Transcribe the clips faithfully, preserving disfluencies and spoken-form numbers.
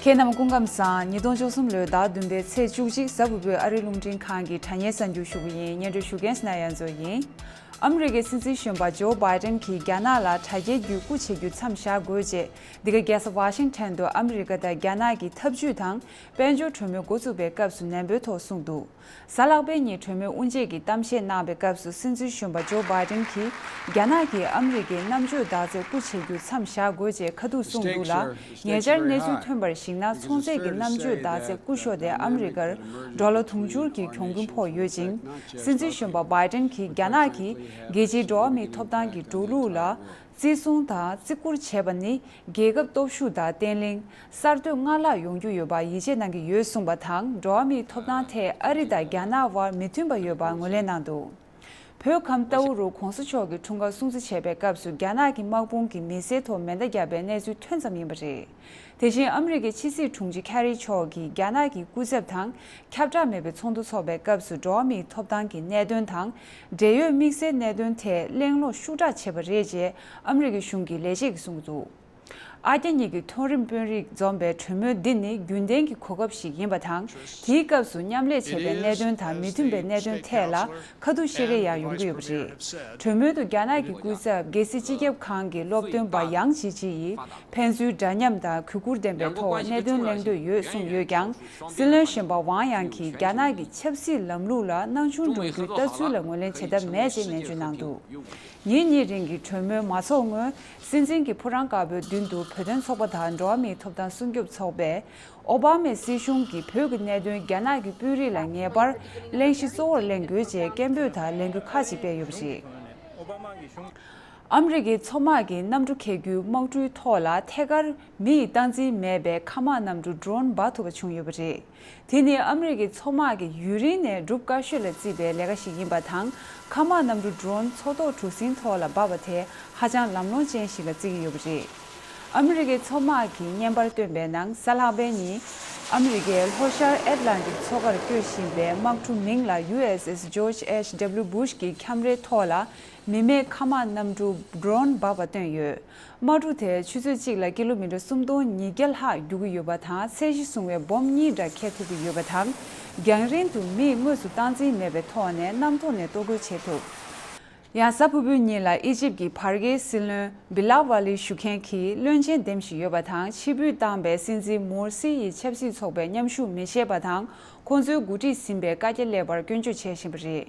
ཁྱེད་རྣམས་སྐུ་ཁམས་བཟང་། ཉིས་སྟོང་བཅུ་གསུམ་ལོའི་ཟླ་བདུན་པའི་ཚེས་བཅུ་གཅིག་གཟའ་ཕུར་བུའི་ཨ་རིའི་རླུང་འཕྲིན་ཁང་གི་དྲ་བརྙན་གསར་འགྱུར་ཞུ་གི་ཡིན། སྙན་སྒྲོན་ཞུ་མཁན་སི་ན་ཡ་མཛོད་ཡིན། ཨ་མི་རི་ཀའི་སྲིད་འཛིན་གཞོན་པ་ཇོ་བྷའི་ཏན་གྱིས་རྒྱ་ནག་ལ་དྲ་རྒྱའི་བརྒྱུད་རྐུ་བྱེད་རྒྱུ་མཚམས་བཞག་དགོས་ཅེས་འདི་ག་རྒྱལ་ས་ཝ་ཤིང་ཊོན་དུ་ཨ་མི་རི་ཀ་དང་རྒྱ་ནག་གི་འཐབ་ཇུས་དང་དཔལ་འབྱོར་གྲོས་མོལ་འགོ་བཙུགས་པའི་སྐབས་སུ་ནན་པོའི་ཐོག་གསུངས་འདུག་གཟའ་ལྷག་པའི་ཉིན་གྲོས་མོལ་དབུ་འབྱེད་ཀྱི་གཏམ་བཤད་གནང་བའི་སྐབས་སུ་སྲིད་འཛིན་གཞོན་པ་ཇོ་བྷའི་ཏན་གྱིས་རྒྱ་ནག་གིས་ཨ་མི་རི་ཀའི་གནམ་གྲུའི་བདག་རྫས་རྐུ་བྱེད་རྒྱུ་མཚམས་བཞག་དགོས་ཅེས་ཁ་ཐུག་གསུངས་འདུག་ལ། ཉེ་ཆར་གནས་ཚུལ་ཐོན་པར་གཞིགས་ན་ཚོང་རྫས་ཀྱི་གནམ་གྲུའི་བདག་རྫས་རྐུ་ཤོར་ཏེ་ཨ་མི་རི་ཀར་ཌོ་ལར་དུང་ཕྱུར་གྱི་གྱོང་གུན་ཕོག་ཡོད་ཅིང་། སྲིད་འཛིན་གཞོན་པ་བྷའི་ཏན་གྱིས་རྒྱ་ནག་གིས་རྒྱལ་སྤྱིའི་འགྲོ་བ་མིའི་ཐོབ་ཐང་གི་འགྲོ་ལུགས་ལ་བརྩི་སྲུང་དང་བརྩི་བཀུར་བྱས་པ་ནི་རྒྱལ་ཁབ་སྟོབས་ཤུགས་དང་བརྟན་ལྷིང་། གསར་གཏོད་སྔར་ལྷག་ཡོང་རྒྱུ་ཡོད་པར་ཡིད་ཆེས་གནང་གི་ཡོད་གསུངས་པ་དང་། འགྲོ་བ་མིའི་ཐོབ་ཐང་ཐད་ཨ་རི་དང་རྒྱ་ནག་དབར་མི་མཐུན་པ་ཡོད་པར་ངོས་ལེན་གནང་འདུག་བོད་ཁམས་རྟའུ་རུ་གོང་ས་མཆོག་གི་འཁྲུངས་སྐར་སྲུང་བརྩི་བྱས་པའི་སྐབས་སུ་རྒྱ་ནག་གི་དམག་དཔུང་གིས་མི་སེར་ཐོག་མེ་མདའ་བརྒྱབ་པའི་གནས་ཚུལ་ཐོན་ཙམ་ཡིན་པ་རེད། དེ་བཞིན་ཨ་མི་རི་ཀའི་ཕྱི་སྲིད་དྲུང་ཆེ་ཁེ་རི་མཆོག་གིས་རྒྱ་ནག་གི་སྐུ་ཚབ་དང་ཁྱབ་བསྒྲགས་མེད་པའི་ཚོགས་འདུ་འཚོགས་པའི་སྐབས་སུ་འགྲོ་བ་མིའི་ཐོབ་ཐང་གི་གནད་དོན་དང་། འབྲེལ་ཡོད་དམིགས་བསལ་གནད་དོན་ཐད་གླེང་སློང་ཤུགས་དྲག་བྱས་པ་རེད་ཅེས་ཨ་མི་རི་ཀའི་གཞུང་གི་ལས་བྱེད་ཀྱིས་གསུངས་འདུག་ཨ་རྒྱ་གཉིས་ཀྱི་མཐོ་རིམ་དཔོན་རིགས་འཛོམས་པའི་གྲོས་མོལ་འདི་ནི་རྒྱུན་ལྡན་གྱི་གོ་སྐབས་ཤིག་ཡིན་པ་དང་། དེའི་སྐབས་སུ་མཉམ་ལས་བྱས་པའི་གནད་དོན་དང་མི་མཐུན་པའི་གནད་དོན་ཐད་ལ་ཁ་ཐུག་བཤད་རེས་ཡང་ཡོང་གི་ཡོད་པ་རེད། གྲོས་མོལ་དུ་རྒྱ་ནག་གི་སྐུ་ཚབ་རྒྱལ་སྲིད་སྤྱི་ཁྱབ་ཁང་གི་སློབ་སྟོན་པ་ཡང་ཇི་ཅི་ཡིས་ཕན་ཚུན་འདྲ་མཉམ་དང་གུས་བཀུར་ལྡན་པའི་ཐོག་གནད་དོན་གླེང་འདོད་ཡོད་གསུངས་ཡོད་ཀྱང་། སྲིད་བློན་གཞོན་པ་ཝང་དབྱང་གིས་རྒྱ་ནག་གི་ཆབ་སྲིད་ལམ་ལུགས་ལ་སྣང་ཆུང་འགྲོ་རྒྱུའི་ལྟ་ཚུལ་ལ་ངོས་ལེན་བྱེད་ཐབས་མེད་ཅེས་ནན་བརྗོད་གནང་འདུག་ཉིན་གཉིས་རིང་གི་གྲོས་མོལ་མ་ཚོགས་སྔོན། སྲིད་འཛིན་གྱི་ཕོ་བྲང་དཀར་པོའི་མདུན་དུ་བོད་དོན་ཚོགས་པ་དང་འགྲོ་བ་མིའི་ཐོབ་ཐང་སྲུང་སྐྱོབ་ཚོགས་པས། ཨོ་བྷ་མའི་སྲིད་གཞུང་གིས་བོད་ཀྱི་གནད་དོན་རྒྱ་ནག་གི་དཔོན་རིགས་ལ་ངེས་པར་གླེང་གཞི་གཙོ་བོར་གླེང་དགོས་ཅེས་སྐད་འབོད་དང་ལས་འགུལ་ཁག་ཅིག་སྤེལ་ཡོད་པ་རེད། ཨ་མི་རི་ཀའི་མཚོ་དམག་གིས་གནམ་གྲུ་འཁྱེར་རྒྱུའི་དམག་གྲུའི་ཐོག་ལ་ཐད་ཀར་མི་ཡི་སྟངས་འཛིན་མེད་པའི་མཁའ་དམག་གནམ་གྲུ་ཌོ་རོན་འབག་ཐུབ་པ་བྱུང་ཡོད་པ་རེད། དེ་ནི་ཨ་མི་རི་ཀའི་མཚོ་དམག་གིས་ཡུན་རིང་ནས་འབྲུག་དཀར་ཤོད་ལ་བརྩིས་པའི་ལས་ཀ་ཞིག་ཡིན་པ་དང་། མཁའ་དམག་གནམ་གྲུ་ཌོ་རོན་མཚོ་ཐོག་གྲུ་གཟིངས་ཐོག་ལ་འབབ་པ་དེ་ཧ་ཅང་ལམ་ལྷོང་ཅན་ཞིག་ལ་བརྩི་གི་ཡོད་པ་རེད། ཨ་མི་རི་ཀའི་མཚོ་དམག་གིས་བརྙན་པར་བཏོན་པའི་ནང་གཟའ་ལྷག་པའི་ཉིན། ཨ་མི་རི་ཀའི་ལྷོ་ཤར་ཨེཊ་ལན་ཊིག་མཚོ་ཁར་སྐྱོད་བཞིན་པའི་དམག་གྲུ་མིང་ལ་ཡུ་ཨེས་ཨེས་ཇོརྗ་ཨེཆ་ཌབ་ལིའུ་བུཤ་གི་ཁྱམས་རའི་ཐོག་ལ། མི་མེད་མཁའ་དམག་གནམ་གྲུ་ཌོ་རོན་འབབ་པ་བཏོན་ཡོད། དམག་གྲུ་དེ་ཆུ་ཚོད་གཅིག་ལ་ཀི་ལོ་མི་ཊར་སུམ་སྟོང་ཉིས་བརྒྱ་ལྷག་རྒྱུག་གི་ཡོད་པ་དང་། ཚད་གཞི་བཟུང་བའི་སྦོམ་གཉིས་འདྲ་འཁྱེར་ཐུབ་ཀྱི་ཡོད་པ་དང་། རྒྱང་རིང་དུ་མིས་དངོས་སུ་སྟངས་འཛིན་མེད་པའི་ཐོག་ནས་གནམ་ཐོག་ནས་གཏོར་རྒོལ་བྱེད་ཐུབ། ཡང་གཟའ་ཕུར་བུའི་ཉིན་ལ་ཨི་ཇིབ་ཀྱི་བར་བརྒལ་སྲིད་བློན་བི་ལ་ཝ་ལི་ཞུ་མཁན་གྱི་བློན་ཆེན་འདེམས་བཞིན་ཡོད་པ་དང་། ཕྱིར་འབུད་བཏང་བའི་སྲིད་འཛིན་མོར་སི་ཡི་ཆབ་སྲིད་ཚོགས་པས་མཉམ་ཞུགས་མི་བྱེད་པ་དང་། ཁོང་ཚོའི་འགོ་ཁྲིད་ཟིན་པའི་བཀའ་རྒྱ་སླེབས་པར་སྐྱོན་བརྗོད་བྱེད་བཞིན་པ་རེད།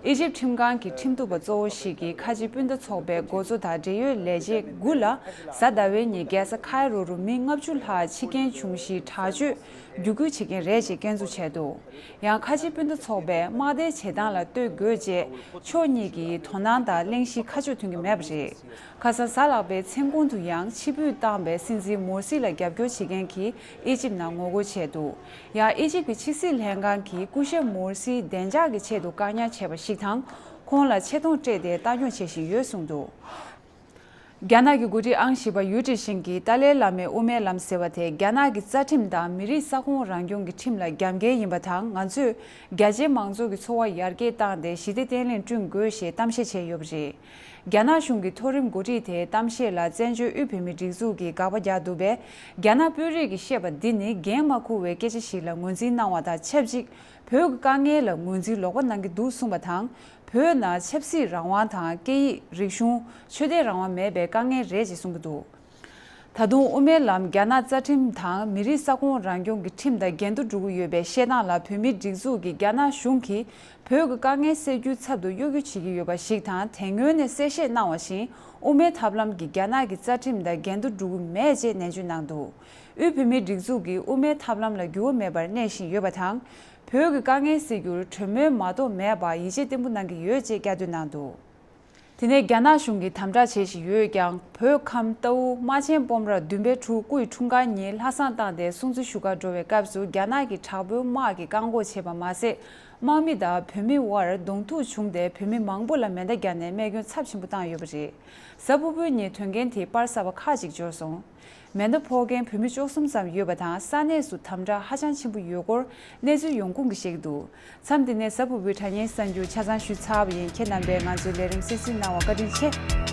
ཨི་ཇིབ་ཁྲིམས་ཁང་གི་ཁྲིམས་གཏུག་པ་གཙོ་བོ་ཞིག་གིས་ཁ་ཆེ་སྤུན་ཟླ་ཚོགས་པའི་འགོ་གཙོ་དང་འབྲེལ་ཡོད་ལས་བྱེད་དགུ་ལ་གཟའ་ཟླ་བའི་ཉིན་རྒྱལ་ས་ཁའི་རོ་རུ་མི་ལྔ་བཅུ་ལྷག་འཆི་རྐྱེན་བྱུང་གཞིའི་དྲག་སྤྱོད་བརྒྱུད་སྐུལ་བྱེད་མཁན་རེད་ཅེས་སྐྱོན་འཛུགས་བྱས་འདུག་ཡང་ཁ་ཆེ་སྤུན་ཟླ་ཚོགས་པས་དམག་སྡེའི་བྱེད་སྟངས་ལ་ལྟོས་དགོས་ཅེས་ཕྱོགས་གཉིས་ཀྱི་དོ་སྣང་དང་གླེང་གཞི་ཁ་ཕྱོགས་མཐུན་གྱི་མེད་པ་རེད། ཁ་སང་གཟའ་ལྷག་པའི་མཚན་གུང་དུ་ཡང་ཕྱིར་འབུད་བཏང་བའི་སྲིད་འཛིན་མོར་སི་ལ་རྒྱབ་སྐྱོར་བྱེད་མཁན་གྱིས་ཨི་ཇིབ་ནང་ངོ་རྒོལ་བྱས་འདུག་ཡང་ཨི་ཇིབ་ཀྱི་ཕྱི་སྲིད་ལྷན་ཁང་གིས་སྐུ་ཞབས་མོར་སིའི་བདེ་འཇགས་ཀྱི་ཆེད་དུ་བཀག་ཉར་བྱས་པ་ཞིག་དང་། ཁོང་ལ་ཆེ་མཐོང་སྤྲད་དེ་ལྟ་སྐྱོང་བྱེད་བཞིན་ཡོད་གསུངས་འདུག་རྒྱ་ནག་གི་འགོ་ཁྲིད་ཨང་བཞི་པ་ཡུས་ཀྲི་ཤིན་གྱིས་ཏཱ་ལའི་བླ་མའི་དབུ་མའི་ལམ་ཟེར་བ་དེ་རྒྱ་ནག་གི་རྩ་ཁྲིམས་དང་མི་རིགས་ས་ཁོངས་རང་སྐྱོང་གི་ཁྲིམས་ལ་རྒྱབ་འགལ་ཡིན་པ་དང་། ང་ཚོས་རྒྱ་ཆེའི་མང་ཚོགས་ཀྱི་འཚོ་བ་ཡར་རྒྱས་བཏང་སྟེ་ཞི་བདེ་བརྟན་ལྷིང་བསྐྲུན་དགོས་ཞེས་གཏམ་བཤད་བྱས་ཡོད་པ་རེད། རྒྱ་ནག་གཞུང་གི་མཐོ་རིམ་འགོ་ཁྲིད་དེའི་གཏམ་བཤད་ལ་བཙན་བྱོལ་དབུས་བོད་མིའི་སྒྲིག་འཛུགས་ཀྱིས་དགག་པ་རྒྱག་འདུག་པས། རྒྱ་ནག་དཔོན་རིགས་ཀྱིས་བཤད་པ་འདི་ནི་འགན་མ་འཁུར་བའི་སྐད་ཆ་ཞིག་ལ་ངོས་འཛིན་གནང་བ་དང་ཆབས་ཅིག་བོད་ཀྱི་དཀའ་ངལ་ལ་ངོས་འཛིན་ལོག་པ་གནང་གི་འདུག་གསུངས་པ་དང་། བོད་ནང་ཆབ་སྲིད་རང་དབང་དང་སྐད་ཡིག་རིག་གཞུང་ཆོས་དད་རང་དབང་མེད་པའི་དཀའ་ངལ་རེད་ཅེས་གསུངས་ཀྱི་འདུག་ད་དུང་དབུ་མའི་ལམ་རྒྱ་ནག་རྩ་ཁྲིམས་དང་མི་རིགས་ས་ཁོངས་རང་སྐྱོང་གི་ཁྲིམས་དང་འགལ་འདུ་འགྲོ་གི་ཡོད་པའི་བཤད་སྟངས་ལ་བོད་མིའི་སྒྲིག་འཛུགས་ཀྱིས་རྒྱ་ནག་གཞུང་གིས་བོད་ཀྱི་དཀའ་ངལ་སེལ་རྒྱུའི་ཚབ་ཏུ་གཡོ་སྒྱུ་བྱེད་ཀྱི་ཡོད་པ་ཞིག་དང་། དེ་སྔོན་ནས་གསལ་བཤད་གནང་བ་བཞིན་དབུ་མའི་ཐབས་ལམ་གྱིས་རྒྱ་ནག་གི་རྩ་ཁྲིམས་དང་འགལ་འདུ་འགྲོ་གི་མེད་ཅེས་ནན་བརྗོད་གནང་འདུག་དབུས་བོད་མིའི་སྒྲིག་འཛུགས་ཀྱིས་དབུ་མའི་ཐབས་ལམ་ལ་འགྱུར་བ་མེད་པར་གནས་བཞིན་ཡོད་པ་དང་། བོད་ཀྱི་དཀའ་ངལ་སེལ་རྒྱུར་གྲོས་མོལ་མ་གཏོགས་མེད་པར་ཡིད་ཆེས་བརྟན་པོ་གནང་གི་ཡོད་ཅེས་བསྐྱར་ཟློས་གནང་འདུག་དེ་ནས་རྒྱ་ནག་གཞུང་གིས་དམ་དྲག་བྱེད་བཞིན་ཡོད་ཀྱང་། བོད་ཁམས་རྟའུ་རྨ་ཆེན་སྤོམ་ར་བདུན་པའི་དྲུག་སྐུ་ཡི་འཁྲུངས་སྐར་ཉིན་ལྷ་བསང་བཏང་སྟེ་སྲུང་བརྩི་ཞུ་གར་འགྲོ་བའི་སྐབས་སུ། རྒྱ་ནག་གི་དྲག་པོའི་དམག་གིས་བཀག་འགོག་བྱས་པ་མ་ཟད། དམག་མི་དང་བོད་མི་དབར་གདོང་ཐུག་བྱུང་སྟེ། བོད་མི་མང་པོ་ལ་མེ་མདའ་བརྒྱབ་ནས་རྨས་སྐྱོན་ཚབས་ཆེན་པོ་བཏང་ཡོད་པ་རེད། གཟའ་ཕུར་བུའི་ཉིན་དོན་རྐྱེན་དེའི་པར་གསར་པ་ཁག་ཅིག་འབྱོར་སོང་། མེ་མདའ་ཕོག་མཁན་བོད་མི་བཅུ་གསུམ་ཙམ་ཡོད་པ་དང་། ས་གནས་སུ་དམ་དྲག་ཧ་ཅང་ཆེན་པོ་ཡོད་སྐོར་གནས་ཚུལ་ཡོང་ཁུངས་ཀྱིས་བཤད་ཀྱི་འདུག་མཚམས་འདི་ནས་གཟའ་ཕུར་བུའི་དྲ་བརྙན་གསར་འགྱུར་ཆ་ཚང་ཞུས་ཚར་བ་ཡིན། ཁྱེད་རྣམ་པས་ང་ཚོའི་ལས་རིམ་གསན་གཟིགས་གནང་བར་བཀའ་དྲིན་ཆེ།